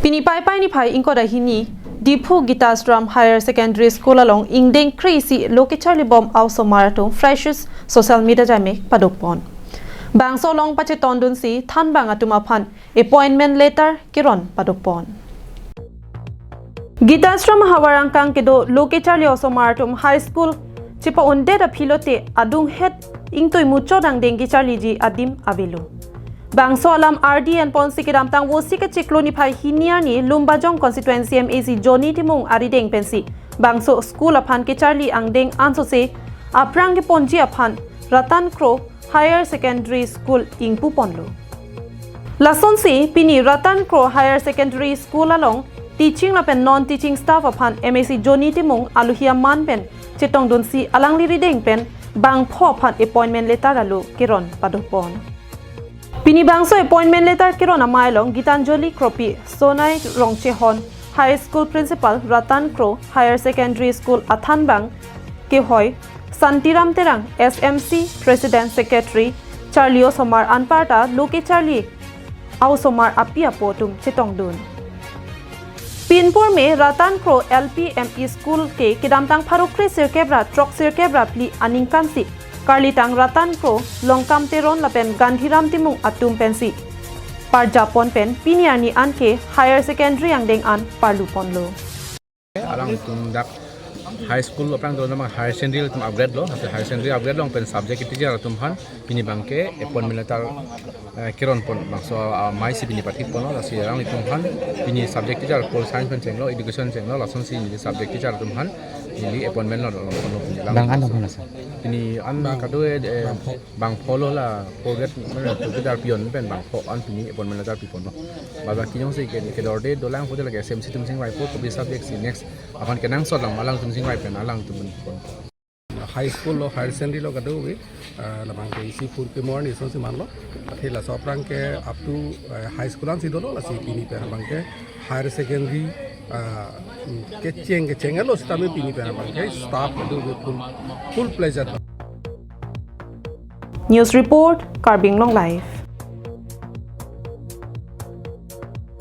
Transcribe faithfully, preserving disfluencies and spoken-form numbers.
Pini Paipai niphai ingkoi ra hini, Diphu Gita Ashram Higher Secondary School along ingdeng kre-isi lo kecharlibom a-osomar atum freshers social media jaime padopon. Bangso along pachetongdunsi thanbang atum aphan appointment letter keron padopon. Gita Ashram ahavar angkang kedo lo kecharli osomar atum high school chepa-undet aphi lote adunghet ingtui muchot angdeng kecharliji adim avelo. Bangso alam ardi enponsi kedamtang Vosik achiklo niphai hini arni Lumbajong constituency M A C Johnny Timung arideng pensi bangso school aphan kecharli angdeng ansose aphrang keponji aphan Ratan Kro Higher Secondary School ingpuponlo. Lasonsi pini Ratan Kro Higher Secondary School along teaching lapen non-teaching staff aphan M A C Johnny Timung aluhi aman pen chetongdunsi alangli rideng pen bangpho aphan appointment letter alo keron padopon. Pini bangso appointment letter keron amei along Gitanjali Kropi, Sonai Rongchehon High School Principal, Ratan Kro Higher Secondary School athanbang kehoi, Santiram Terang, S M C President Secretary, charli osomar anparta lo kecharli a-osomar api apo atum chetongdun. Pinpur me Ratan Kro L P M E School ke kedamtang pharo kre sirkep ra throk sirkep ra phli aningkansi karlitang Ratan Kro, Longkam Teron lapen Gandhiram Timung atum pensi parjapon pen pini arni anke higher secondary angdeng an parluponlo. Alangtum dak high school aphrang do nama higher secondary atum upgrade lo, higher secondary upgrade along pen subject teacher atum aphan pini bangke appointment letter eh, keronpon bangso amei si pini pathikponlo, lasi alanglitum aphan pini subject teacher pol science pen chenglo, education chenglo, lasonsi neli subject teacher atum aphan neli appointment lo lo lo pini lang. Bang an dong na sir. Pini an kado eh, bangpho lo la forget mana tu kita pion pen bangpho an pini appointment letter piponlo. Baba kinyong si ke kedorde dolang pute lagi S M C atum singvaipo kopi subject si next aphan kenangsot lang alangtum singvai pen alangtum pon. High school lo, higher secondary lo kado ke, ah, labang ke isi pur ke morning so si manlo. Athe laso aphrang ke up to eh, high school ansi dolo, lasi pini pen labang ke higher secondary ah, mm, kecheng kecheng lo sitame pini pen labang ke staff kado ke full full fledged. News report, Karbi Anglong Live.